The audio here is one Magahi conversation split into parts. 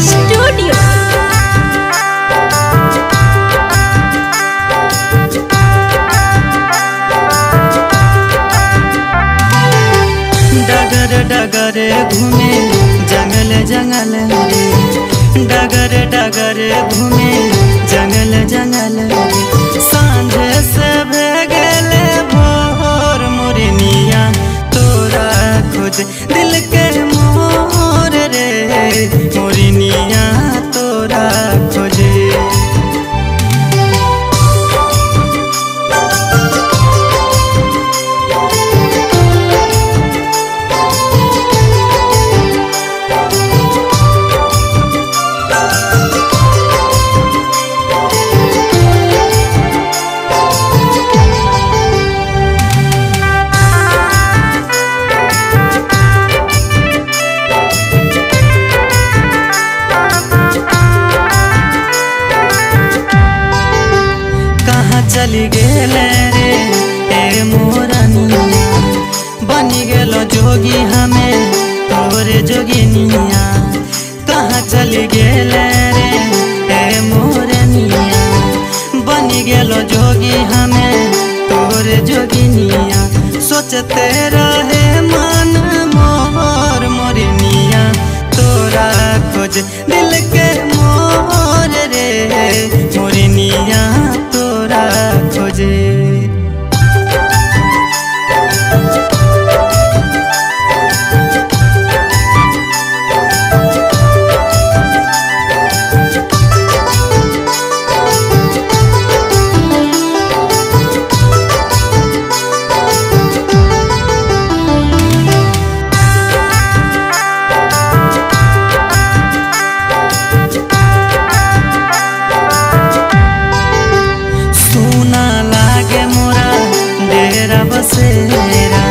स्टूडियो। डगर डगर घूमे जंगल जंगल रे, डगर डगर घूमे जंगल जंगल रे। सांझ से भे गेले भोर मोरनिया तोरा खोज दिल के मोर रे, मोरनिया तोरा खोजे। चली गेले रे ए मोरनिया, बनी गेलो जोगी हमें तोरे जोगिनिया। कहाँ चली गेले रे ए मोरनिया, बनी गेलो जोगी हमें तोरे जोगिनिया। सोचते रहे मन मोर मोरनिया तोरा खोज दिल के मोर रे, मोरनिया तोरा खोजे। बसेरा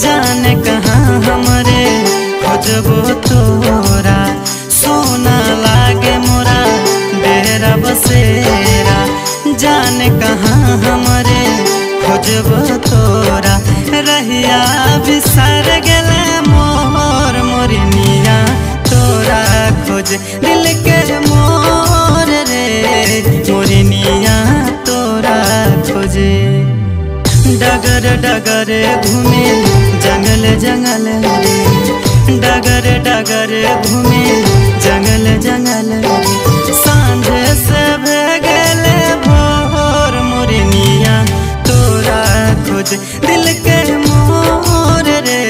जाने कहाँ हमरे खोजबो तोरा, सोना लागे मोरा डेरा बसेरा। जाने कहाँ हमरे खोजबो तोरा, रहिया बिसर गेले मोर मोरनिया तोरा खोज दिल के मोर रे, मोरनिया तोरा खोजे। डगर डगर घूमे जंगल जंगल रे, डगर डगर घूमे जंगल जंगल रे। सांझ से भे गेले भोर मोरनिया तोरा खोज दिल के मोर रे,